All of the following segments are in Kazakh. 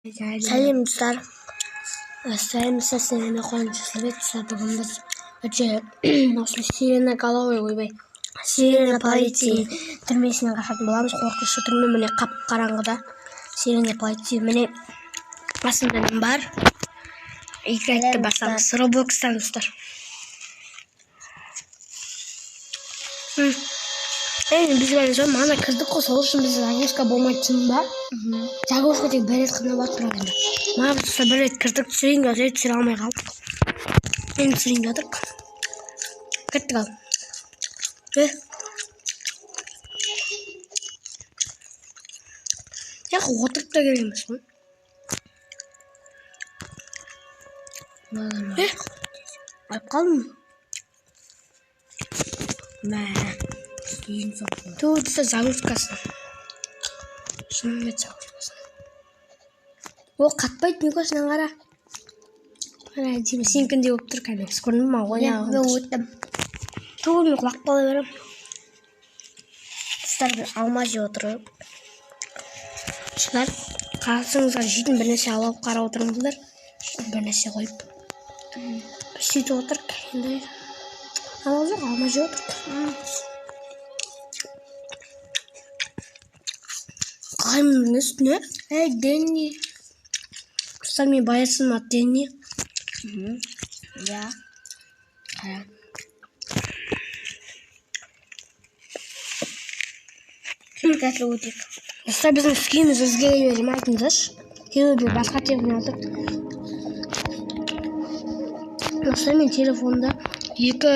Сәлем, достар! Сәлем, достар! Сіздермен Қуаныш Асылбек. Достар, бүгін біз өте осы Сиреноголовый, ойбай, Сирена полиция түрмесінен қашатын боламыз. Қорқынышты түрме, міне, қап қараңғыда Сирена полиция, міне, астында кім бар. Играть басамыз Роблокстан, достар. Енді біз бәріміз мана кірдік қой, сол үшін бізде загрузка болмайды, түсіндің ба? Загрузка тек бір рет қана болады, бірақ енді мына біз, достар, бір рет кірдік, түсірейін деп жатыр, түсіре алмай қалдық. Енді түсірейін деп жатырмық. Кеттік, ал. Е, отырып та керек емес қой. Е, Алып қалдым. Мә. Кейін соқты. Ту, достар, загрузкасы. Шынымен загрузкасы. О, қатпайды, Микошынан қара. Қара, әдемі, сенікіндей болып тұр кәдімгі. Көрдің бе, Мен ойнаған. өттім. Ту, мен құлап қала беремін. Достар, бір алма жеп отырып. Достар, қасыңызға жейтін бір нәрсе алып қарап отырыңыздар. Жейтін бір нәрсе қойып. Біз сөйтіп отырық. Енді амал жоқ, алма жеп отырық. Қалай міндің үстіне? Ей, Дэнни. Достар, мен баясым аты Денни. Я. Қара. Қазір өтейік. Достар, біздің скиніміз өзгере бере ме, айтыңыздаршы. Себебі біз басқа телефон алдық. Достар, мен телефонда екі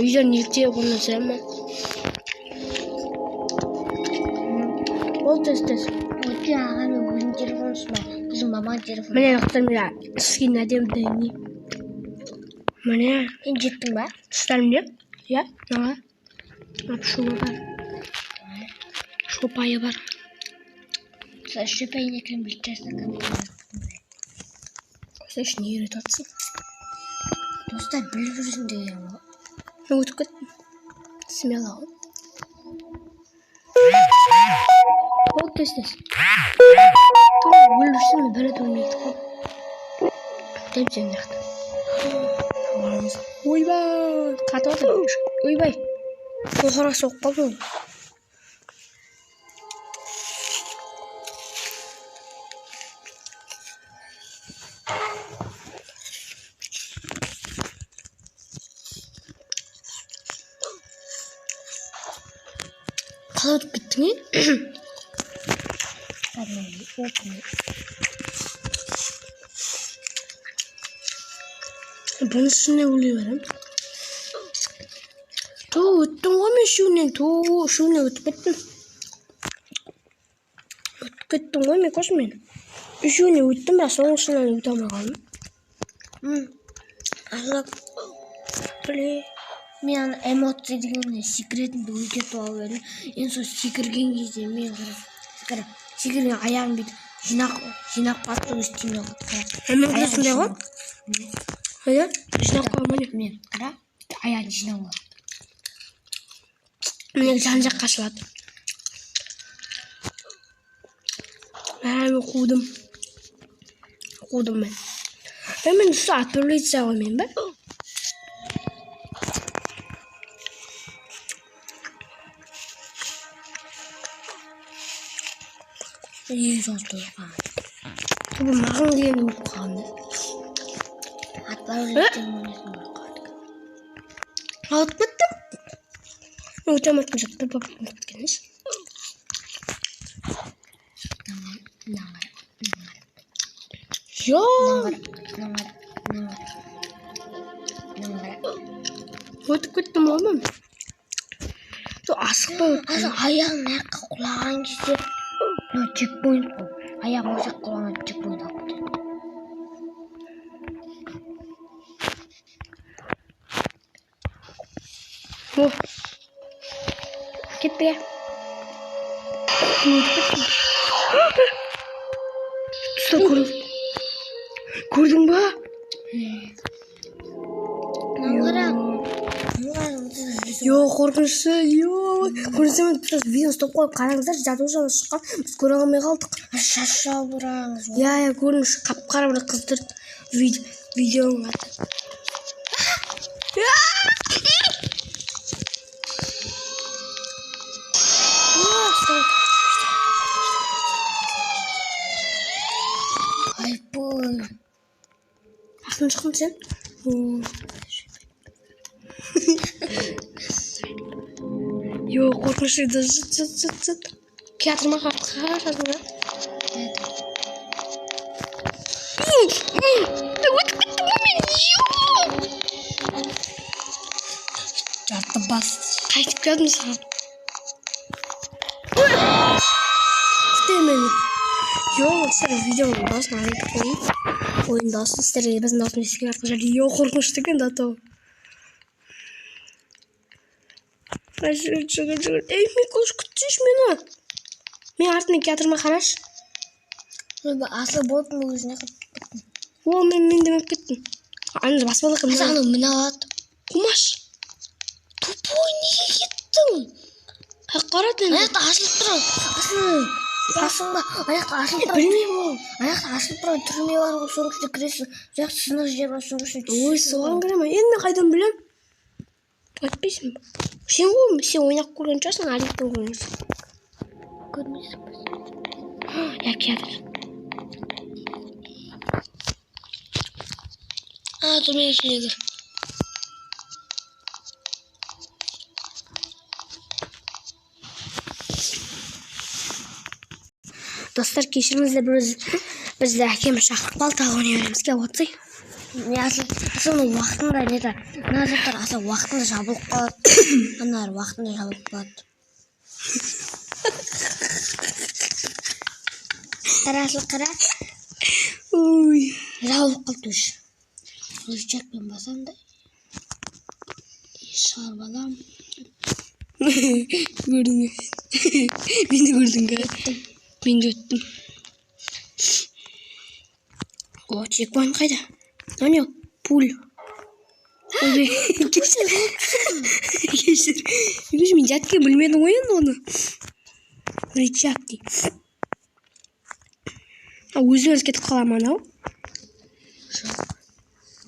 үйден екі телефоннан түсіремін. Ол тез тез. Өткен ағаның өзінің телефоны ма? Біздің маманың телефоны. Міне, достар, міне, скин әдемі, Денни. Міне, Сен жеттің ба? достар, міне. Иә, мына. Шуба бар. Шопайы бар. Шөпейін екенін біліп тұрсың. Сен не үйретіп жатрсың? Достар, біліп жүрсің деген ғой. Мен өтіп кеттім. Смело ғой. Ол тез тез. Ту, өліп жүрсің, мен бір рет өлмейді ғой. Деп сен жақта. Барамыз. Ойбай, қатып жатыр. Ойбай. Қоқыра соғып қалдым ғой. Қалай өтіп кеттің, е? Кәдімгідей оп-оңай. Бұның үстіне өле беремін. Ту, өттім ғой мен үшеуінен. Ту, үшеуінен өтіп кеттім. Өтіп кеттім ғой мен, көрші мен. Үшеуінен өттім, бірақ соңғысынан өте алмай қалдым. Асылбек, Блин. Мен ана эмоция деген секретімді өзгертіп алып едім. Енді сол секірген кезде мен қара, секірген аяғым бүйтіп жинақ жинап қалды, өзі тимей қалды. Қара. Мен де сондай ғой. Иә, жинап қалған міне. Мен қара, аяғын жинап алады. Міне, жан жаққа ашылады. Ә, мен қудым. Қудым мен. Е, мен үсті отправляться ғой мен ба? Ең соңғы қалған. Түбі маған деген өліп қалған да. Отправляться ойнайтын болып қалды. Алып кеттім. Мен өте алмай жатып бір бабып кеткен еш. Мынаған қара, мынаған қара, Йо! мынаған қара, мынаған қара, мынаған қара. Өтіп кеттім ғой мен. Ту, асықпай өттім. Қазір аяғым мына жаққа құлаған кезде мынау чекпоинт қой. Аяғым осы жаққа құлаған, чекпоинт алып кетеді. О. Кеттік, иә. Өтіп кеттім. Достар, көрдің ба? Мынаған қара. Мынаған қара, Йо, қорқынышты. Йо, көрсем, видео стоп қойып қараңыздар, жату жаңа шыққан, біз көре алмай қалдық. Шаш жабыраңыз. Иә, иә, көрініш, қап-қара бір қыз тұр. Видеоның аты. Айбой. Ақтан шықтың сен? Йо, қорқынышты. Зыт, зыт, зыт, зыт. Келатыр ма? Қашасың ба? Өтіп кеттім ғой мен. Жарты бас. Қайтып келдім саған. Күтемін мені. Йо, достар, видеоның дауысын азайтып қояйын. Ойын дауысын сіздерге біздің дауысымыз естілмей жатқан шығар. Йо, қорқынышты екен да то. Жүгір, жүгір, жүгір. Ей, Микош, күтсейші мені. Мен артымнан келе жатырмын, қарашы. Асыл болып мен өзіне қайтып кеттім. О, мен де мініп кеттім. Ана баспалдаққа Аса анау міне алады. Қумаш. Тупой, неге кеттің? Қаяққа барады енді? Аяқта ашылып тұр. Асыл. Басың ба? Аяқта ашылып тұр. Білмеймін ол. Аяқта ашылып тұрған түрме бар ғой, соның ішіне кіресің. Жақсы сынық жер бар, соның ішіне Ой, соған кіре ма? Енді мен қайдан білем? Айтпайсың ба? Сен ғой, сен ойнап көрген шығарсың, Аликтен көрген шығарсың. Көрмейсің ба? Я келатыр. А, түрменің ішіне кір. Достар, кешіріңіздер, бізді әкем шақырып қалды, тағы ойнай береміз. Кел, отырсай. Не, асыл, асыл уақытында не да, мына заттар асыл уақытында жабылып қалады. Аналар уақытында жабылып қалады. Қара, асыл, қара. Ой. Жабылып қалды уже. Рычагпен басамын да шығарып аламын. Көрдің бе? Мен де көрдім бе? Мен де өттім. О, чекпоинт қайда? Мынау не? Пуль. Ой, кешір. Кешір. Кешір, мен жаткен білмедім ғой енді оны. Рычаг дейді. А, өзі өзі кетіп қала ма анау? Жоқ.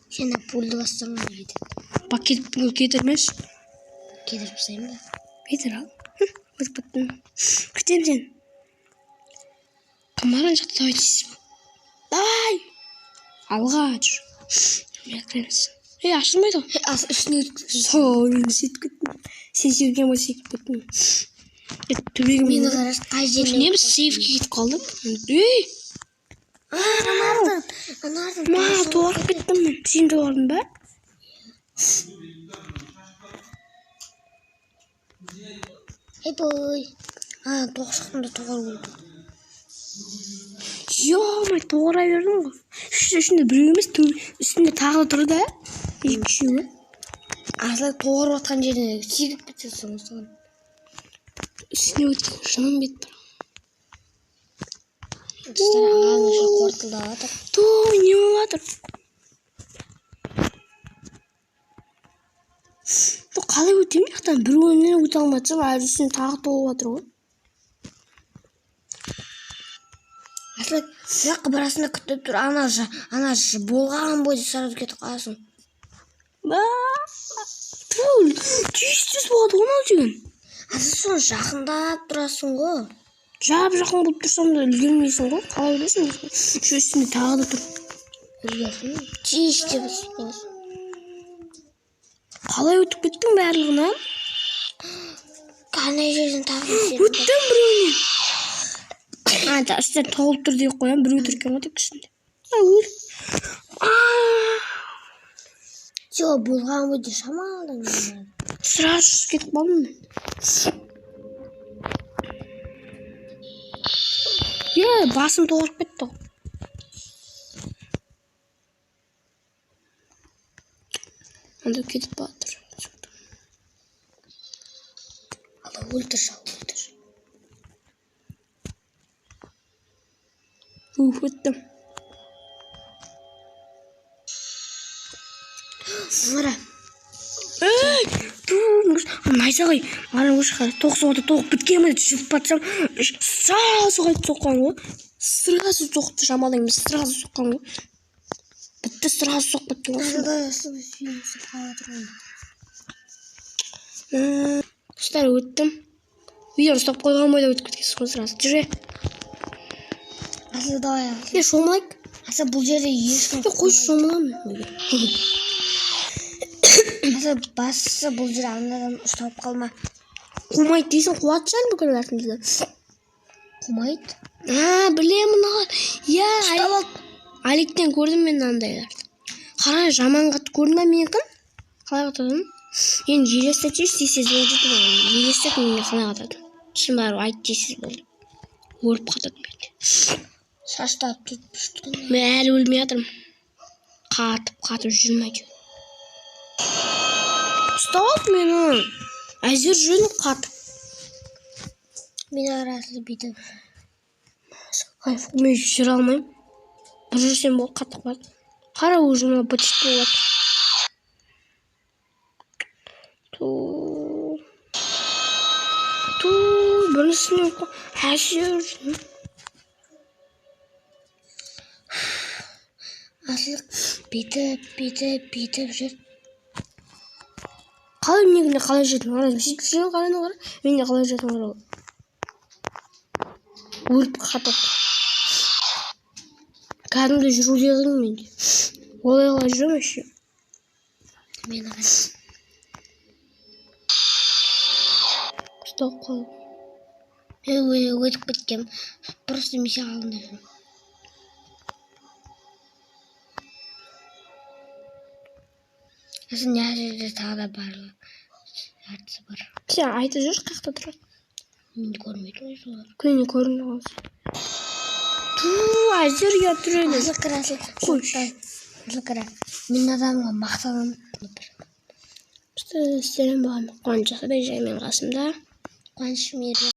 Сен пульді бассаң ғана кетеді. Пакет кетірмеші. Кетіріп тастаймын да. Кетір ал. Өтіп кеттім. Күтемін сені. Кім ана жақта? Давай тез. Давай. Алға жүр. Мен кіреміз. Ей, ашылмайды ғой. Ас үстіне өтіп. Сол, мен сөйтіп кеттім. Сен секірген ғой, секіріп кеттім. Е, төбеге Мені мені қарашы, қай жеріне Не, біз сейфке кетіп қалдық. Ей! Анардан, анардан. Ма, тоғырып кеттім мен. Сен тоғырдың ба? Ей, бой. А, тоқ шықтым да тоғырып өлдім. Ё-моё, тоғыра бердің ғой. Үстінде біреу емес, үстінде тағы да тұр да. Екі үшеуі. Асылы тоғырып жатқан жеріне секіріп кетесің осыған. Үстіне өткен жыным кетіп тұр. Достар, ағам уже қорытылдап жатыр. Той, не болып жатыр? Бұл қалай өтемін жақтан? Біреуінен өте алмай жатсам, әлі үстіне тағы толып жатыр ғой. Асылы, бұл жаққа барасың да күтіп тұр. Ана ана болған бойда сразу кетіп қаласың. Ту, тез-тез болады ғой мынау деген. Асыл, соны жақындап тұрасың ғой. Жап жақын болып тұрсам да үлгермейсің ғой. Қалай білесің? Еще үстінде тағы да тұр. Үлгерсің. Тез деп өтіп кетесің. Қалай өтіп кеттің барлығынан? Қандай жерден тағы да секіріп Өттім біреуіне. А, да, үстінде толып тұр деп қоямын. Біреу тұр екен ғой тек үстінде. Ай, өл. Аа. Всё, болған бойда шамалдан келеді. Сразу кетіп қалдым мен. Е, басым тоғырып кетті ғой. Анда кетіп бара жатыр. Ала, өлтір, шал, өлтір. Ух, өттім. Мара. Ей, Найзағай ана өші тоқ соғады, тоқ біткен бе жүріп батсам, сразу қайтып соққан ғой. Сразу соқты, шамалдан кейін сразу соққан ғой. Бітті, сразу соқып кетті ғой. Достар, өттім. Видеоны ұстап қойған бойда өтіп кеткенсіз ғой сразу. Жүре. Асыл, давай. Не, шомылайық. Асыл, бұл жерде ешкім. Қойшы, шомыламын. Асыл, бастысы бұл жерде анадан ұсталып қалма. Қумайды дейсің, қуады шығар бүкіл бәрімізді. Қумайды. А, білемін мыналар. Иә, Ұстап алды. Аликтен көрдім мен мынандайларды. Қара, жаман қатты көрдің ба менікін? Қалай қатадым? Енді елестетші, тез болды ғой. Елестет, мен қалай қатадым. Шын барып айт, тез болды. Өліп қатадым мен. Шаштап кетіп жүрген. Мен әлі өлмей жатырмын. Қатып қатып жүрмін әйтеуір. Ұстап алды мені. Әзер жүрдім қатып. Мен арасы бүйтіп. Кайф, мен жүре алмаймын. Бір жүрсем болды, қатып қалады. Қара, уже мына быт болып жатыр. Ту. Ту, біріншісіне әзер жүрдім. Асыл, бүйтіп, бүйтіп, бүйтіп жүр. Қалай менікіне қалай жүрдің? Қара, сөйтіп жүрген, қара, қара. Мен де қалай жүрдім, қара. Өліп қатып. Кәдімгі жүруге қиын менде. Олай қалай жүремін вообще? Мені қара. Ұстап қалдым. Мен өтіп кеткенмін. Просто мен сен алдында жүрмін. Асыл, мына жерде тағы да бар. Жартысы бар. Сен айтып жүрші, қаяқта тұрады? Мен көрмедім ғой солар. Күніне көрінді ғой. Ту, әзер ұят тұр еді. Асыл, кір, асыл. Қойшы. Асыл, кір. Мен адамға мақтанамын. Сіздермен болған Қуаныш Жасабек және менің қасымда Қуаныш Мейірбек.